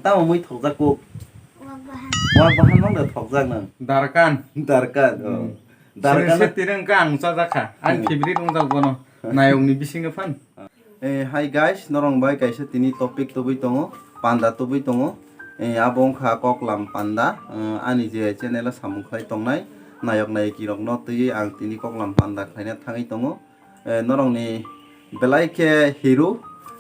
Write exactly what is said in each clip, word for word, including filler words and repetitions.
Tamo mui thokjak kuk? Wak bahan. Wak bahan mang da thokjak nang? Darkan. Darkan, oh. Hmm. Darkan. Sini se tireng ka ang chajak kha. Ang Hmm. favorite wng jak bono. Nayok ni bisingo phan. Eh, hi guys, norong bai kaisa tini topic tubui tongo, panda tubui tongo. Eh, abo wngkha koklam panda. Eh, ani je channel o samung khlai tongnai nayok nayiki rokno twiwi ang tini koklam panda khlaina thangwi tongo. Eh, norokni belai khe hero,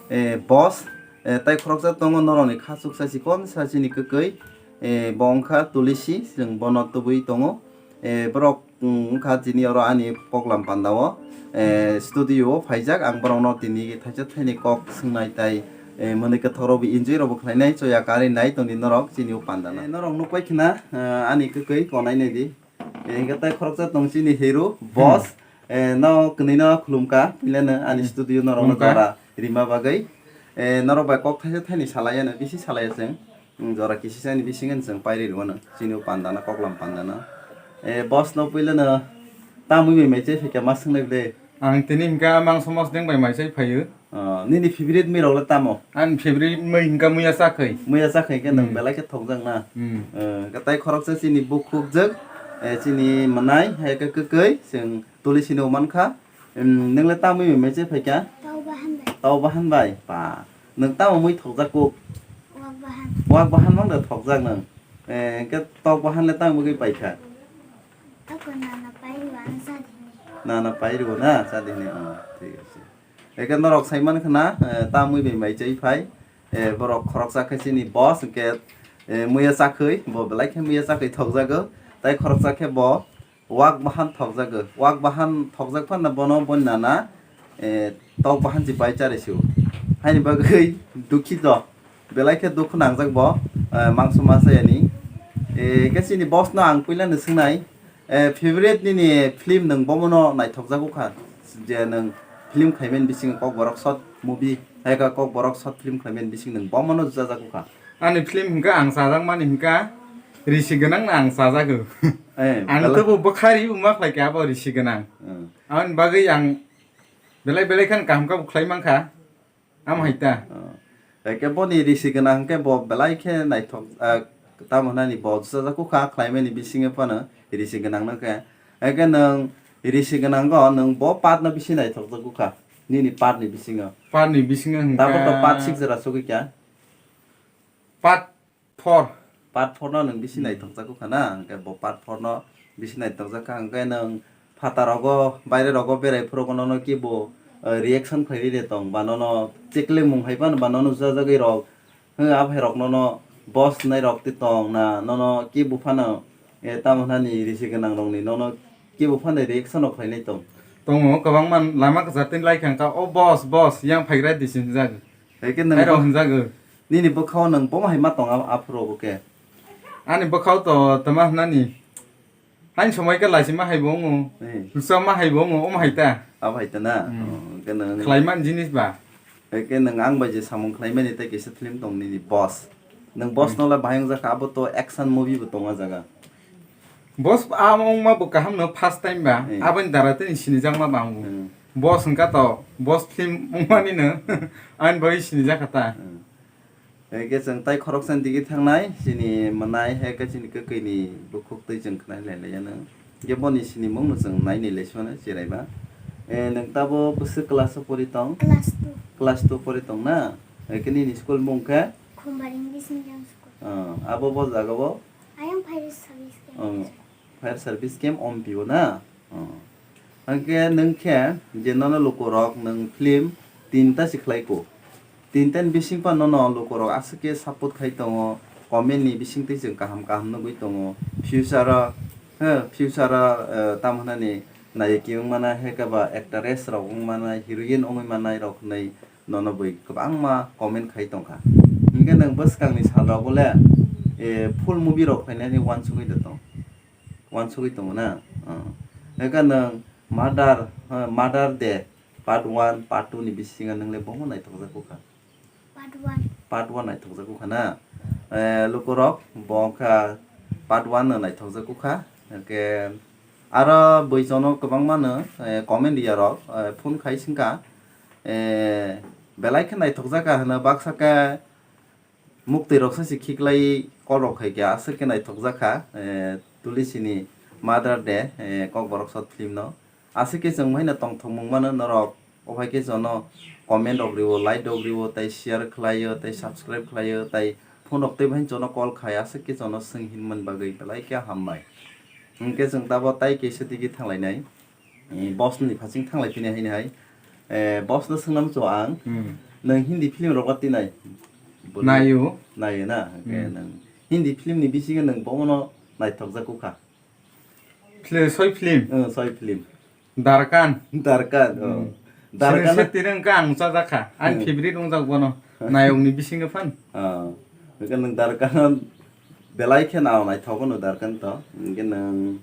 eh, boss, eh, tai khoroksa tongo norokni khachuksa chikon sa chini kwkwi, eh, bo wngkha Tulisi, chwng bono tubui tongo. Eh, borok, mm, wngkha chini oro ani koklam panda o, eh, studio o phaijak, ang borokno tini thaisa thaini kok swngnai tai, eh, mwnwi kwthok rokbo enjoy rokbo khlainai, choya karwi nai tongdi norok chini o panda no. Eh, norok nukpai khna, eh, ani kwkwi konai naidi. Eh, hingke tai khoroksa tong chini hero, boss. Hmm. Eh, no kwnwi no khulumkha, puilano ani Hmm. studio norok no Khulumkha. Jora rima bagwi. Eh, norok bai kok thaisa thaini salai ano, bisi salai chwng. Hmm, jora kisisa ni bisingo chwng pairi rwano, chini o panda no, koklam panda no. Eh, boss no puilano tamwi bai mai chai phaikha ma swngnai ble. Ang tini hingka mangso mosdeng bai mai chai phaio. Oh, nini favorite mui rok le tamo? Ani favorite mui hingka muya chakhwi. Muya chakhwi khe nwng Hmm. belai khe thokjak na? Hmm. Eh, khe tai khoroksa chini bukhukjwk, eh, chini mwnai, hai khe kwkwi, chwng Tulisi no mankha. Hmm, nwng le tamwi mui mai chai phaikha? Tau bahan bai. Tau bahan bai? Pa. Nwng tamo mui thokjak kuk? Wak bahan. Wak bahan mang da thokjak nwng. Eh, khe tok bahan le tamo bagwi paikha? Toko nana pai rw ano chadi hini. Nana pai rw na chadi hini, oh, thik ase. Eke norok sai man khna, eh, tamwi bai mai chai phai. Eh, borok khoroksa khe chini boss, hwnkhe, eh, muya chakhwi, bo belai khe muya chakhwi thokjago. Tai khoroksa khe bo wak bahan thokjago. Wak bahan thokjak phano bono boni nana, eh, tok bahan si bai chari sio. Haini bagwi dukhi to. Belai khe dukhu nangjak bo, eh, mangso ma chayani. Eh, khe chini boss no ang puila no swngnai, eh, favorite nini film nwng bomono naithokjago kha? Je nwng film khlaimani bisingo Kokborok short movie, hai khe Kokborok short film khlaimani bising nwng bomono jujajago kha? Ani film hwnkha ang chajakmani hwnkha Risi Gwnang no ang chajago. Eh, ang belai- tobo bwkhari wngma khlai kha abo Risi Gwnang. Hmm. Aboni bagwi ang belai belai kheno kaham khe bo khlai mankha. Amo hai ta. Oh. Eke boni risi gwnang hwnkhe bo belai khe naithok, ah, tamo hinani bo jujajago kha khlaimani bisingo phano risi gwnang no khe. Eke nwng risi gwnango nwng bo part no bisi naithokjago kha. Nini part ni bisingo. Part ni bisingo hwnkha. Tabuk to part six jora sogwi kha. Part four. Part four no nwng bisi Hmm. naithokjago kha na, hwnkhe bo part four no bisi naithokjak kha, hwnkhe nwng phatha rogo, baire rogo berai phuru nono kibo, eh, reaction khlai ride tong, ba nono chekle mung hai phano ba nono jajagwi rok, eh, aphai rok nono boss nai rok twi tong na, nono kibo phano, eh, tamo hinani risi gwnang rokni nono kibo phano reaction rok khlainai tong. Tongo, kwbangma lama kwchar twi lai kha wngkha, "O boss, boss, yang phaigra di," se hwnjak. Hai khe nwng Hai rok bo-, hwnjago. Nini bwkhao nwng bomo hai ma tong a-, aphuru bo khe? Ani bwkhao to tama hwnani. Hain somoi khe laisima hai bo wngo. Eh. Lusa ma hai bo wngo, omo hai ta. Abo hai ta na? Hmm. Oh, hwnkhe nwng Khlaiman jinis ba? Hai khe nwng ang bai je samung khlaimani tei kaisa film tong nini Boss. Nwng Boss Hmm. no le bahai wngjak kha, abo to action movie bo tong o jaga. Boss a wngma bo kaham no first time ba, Hmm. aboni dara tini sinijakma ba wngo. Hmm. Boss hwnkha to, Boss film wngmani no ani bai sinijak kha ta. Hmm. Hwnkhe chwng tai khoroksa ni digi thangnai, chini mwnai, hai khe chini kwkwi ni bukhuk twi chwng khwnai lai lai ya nang. Hwnkhe boni sinimung no chwng nai ni lai sio nai chwrai ba. Eh, nwng tabo bwswk class o pori tong? Class two. Class two pori tong na? Hwnkhe nini school mung khe? Khumbar English Medium School. Ah, abo bo jaga o? Ayang Fire Service Camp. Oh. Fire Service Camp Ompi o na? Oh. Hwnkhe nwng khe je nono lukurok nwng film tinta se khlai kho. Tinta ni bising phano nono lukurok aswk khe support khai tongo, comment ni bising twi chwng kaham kaham nugwi tongo. Future o, he, future o, eh, tamo hwnani nayiki wng mana, hai khe ba actress rok wng mana, heroine wngwi manai rok hinwi nono bui kwbangma comment khai tongkha. Hinkhe nwng bwskangni salrogo le, eh, full movie rok khlainani uansugwi de tong? Uansugwi tongo na? Oh. Hinkhe nwng Mother, eh, Mother Day part one, part two ni bisingo nwng le bomo naithokjak kha? Part one. Part one naithokjak kha na? Eh, lukurok bo wngkha part one no naithokjak kha. Hinkhe aro bui jono kwbangma no, eh, comment riyarok, eh, phone khai swngkha. Eh, belai khe naithokjak kha hwno, baksa khe Muktwi rok saisi khiklai call rok khai kha, aswk khe naithokjak kha, eh, Tulisi ni Mother Day, eh, Kokborok short film no. Aswk khe chwng haino tongthokmung mano norok, o hai khe jono comment rok rio, like rok rio, tei share khlaio, tei subscribe khlaio, tei phone rok tei bai jono call khai, aswk khe jono swng hinmani bagwi belai khe hambai. Hwnkhe chwng tabo tai kaisa digi thanglainai. Eh, boss ni phasing thanglai phini hai hai. Eh, boss no swngnam cho ang. Hmm. Nwng Hindi film rok ba tinai? Naio. Naio na? Hwnkhe Hmm. nwng Hindi film ni bisingo nwng bono naithokjak kha? Film, soi film? Nwng soi film. Darkan. Darkan, oh. Hmm. Darkan Sri na- Shetty rwng kha ang chajak kha. Ani Hmm. favorite wngjak bono. Nayok ni bisingo phan. Oh. Hwnkhe nwng Darkan belai khe nao naithok no Darkan to. Hwnkhe nwng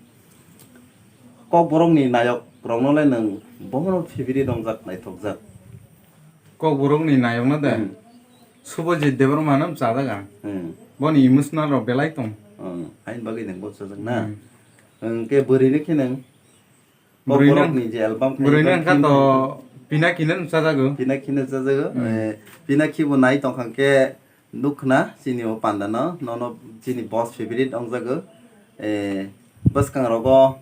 Kokborok ni nayok rok no le nwng bono favorite wngjak naithokjak? Kokborok ni nayok no de. Hmm. Subhajit Debbarma no chajak ang. Hmm. Boni emotional rok belai tong. Hmm. Hain bagwi nwng bo chajak na. Hmm. Hwnkhe bwrwi ni khe nwng Bwrwi Kokborok nang-, ni je album khai bwrwi nang kha to Pinaki no chajago. Pinaki no chajago. Hmm. Eh, Pinaki bo nai tong kha khe nukna chini o panda no, nono chini boss favorite ongjago. Eh, bwskang rogo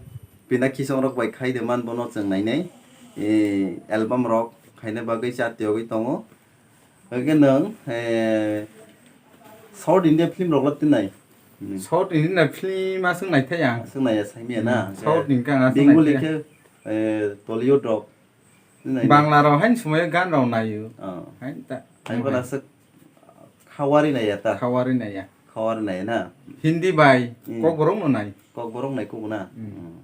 Pinaki song rok bai khai de man bono chwng nainai. Eh, album rok khaina bagwi chatiyogwi tongo. Hwnkhe nwng, eh, South India film rok le tinai? Hmm. South India film aswk naithai ang. Aswk naiya saimaya na? Hmm, South India ang aswk Bengali naithai. Khe, eh, Tollywood rok tinai? Bangla rok hain sumayo gan rok naio. Oh. Hain ta. Hain bar aswk khawari naiya ta? Khawari naiya. Khawari naiya na? Hindi bai Hmm. Kokborok no nai. Kokborok nai kubu na? Hmm. Hmm.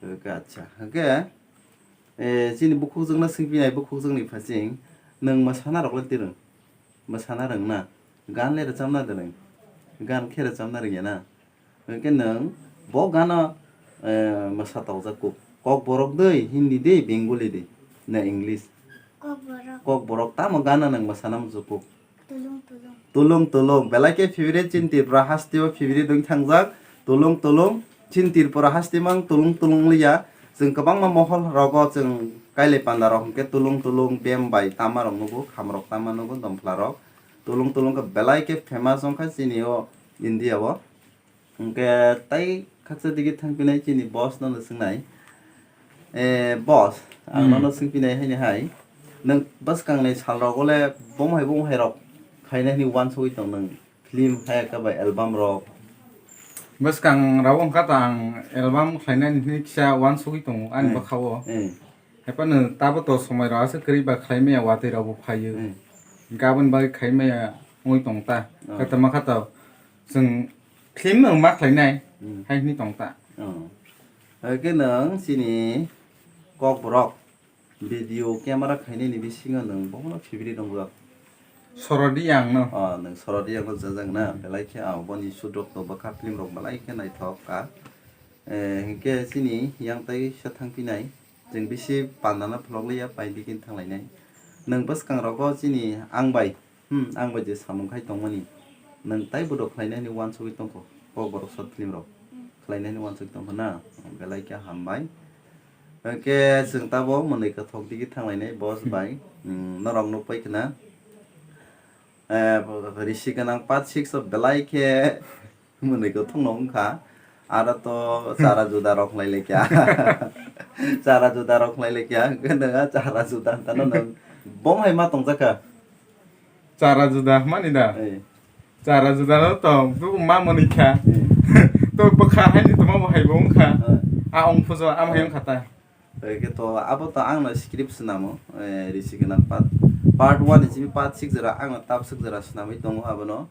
Hwnkhe acha. Hwnkhe, eh, chini bukhukjwkno swngpinai, bukhukjwkni phasing, nwng mwsana rok le tirwng? Mwsana rwngna? Gan le rwchapna de nwng? Gan khe rwchapna rwngya na? Hwnkhe nwng bo gano, eh, mwsa tokjak kuk. Kokborok de, Hindi de, Bengali de, na English? Kokborok. Kokborok tamo gano nwng mwsana muchuk kuk? Tulung tulung. Tulung tulung. Belai khe favorite chini Tripura hasteo favorite wng thangjak. Tulung tulung. Chini Tripura haste mang tulung tulung liya. Chwng kwbangma mohol rogo chwng kailai panda rok hwnkhe tulung tulung bem bai tama rok nugo, kham rok tama nugo, domphla rok. Tulung tulung khe belai khe famous wngkha chini o India o. Hwnkhe tai khaksa digi thangpinai chini boss no, no swngnai. Eh, boss, ang Hmm. nono swngpinai haini hai, nwng bwskang ni sal rogo le bom hai bom hai rok khaina hini uansugwi tong nwng film hai khe bai album rok? Bwskang rok wngkha ta ang album khlainani hini kisa uansugwi tongo ani Hmm. bwkha o. Hmm. Haiphano tabo to somoi rok aswk kwrwi ba khlai maya, watwi rok bo phaio. Hmm. Gabon bagwi khai maya wngwi tong ta. Oh. Kha tamo kha to chwng film no ma khlainai Hmm. hai hwnwi tong ta. Oh. Hai khe nwng chini Kokborok video camera khainani bisingo nwng bono favorite wngjak? Sorodi ang no. Oh, nwng Sorodi ang no jajak na. Hmm. Belai khe ang boni shoot rok to bwkha film rok belai khe naithok kha. Eh, hinkhe chini yang tai sa thangpinai. Chwng bisi pandana pholok liya, pai dikhin thanglainai. Nwng bwskang rogo chini ang bai, hmm, ang bai je samung khai tongmani, nwng tai bodo khlainani uansugwi tongkho, Kokborok short film rok khlainani uansugwi tongkho na, belai khe hambai. Hwnkhe chwng tabo mwnwi kwthok digi thanglainai boss bai, hmm, norok nukpai khna. Eh, risi gwnang part six o belai khe Mwnwi kwthwngno wngkha. Aro to chara juda rok khlai laikha. Chara juda rok khlai laikha. Hwnkhe nwng a chara juda hwnkhe no nwng bom hai ma tongjakha. Chara juda hwnmani da? Eh. Chara juda no to bwkha ma mwnwi kha. Eh. To bwkha haini tongma bo hai bo wngkha. Eh. A ong phujo, a hai wngkha ta. Hwnkhe to abo to ang no script swnamo, eh, risi gwnang part, part one ni simi part six jora ang no tabswk jora swnamwi tongo abono.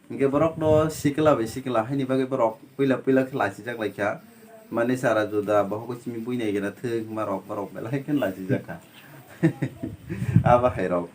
Hwnkhe borok no sikla bai sikla haini bagwi borok puila puila khe lachijak laikha. Mani chara juda bohok simi buinai gana thwk hwnba rok borok belai khe lachijak kha. Abo hai rok.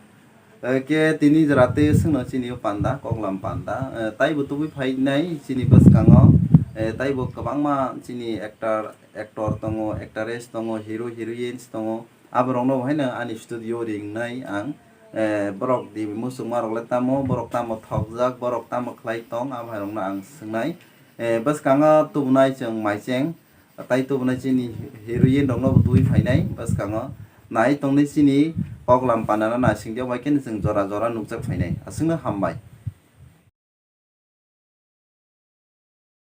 Hwnkhe tini jora tei swngno chini o panda, koklam panda, eh, taibo tubui phainai chini bwskango, eh, taibo kwbangma chini actor, actor tongo, actress tongo, hero, heroines tongo. Aborokno bo haino ani studio ringnai ang, eh, borok di muchungmarok le tamo, borok tamo thokjak, borok tamo khlai tong, abo hai rokno ang swngnai. Eh, bwskango tubunai chwng maicheng, Tai tubunai chini heroine rokno bo tubui phainai bwskango. Nai tongnai chini koklam pandano naisingdi, obai khe chwng jora jora nukjak phainai. Aswkno hambai.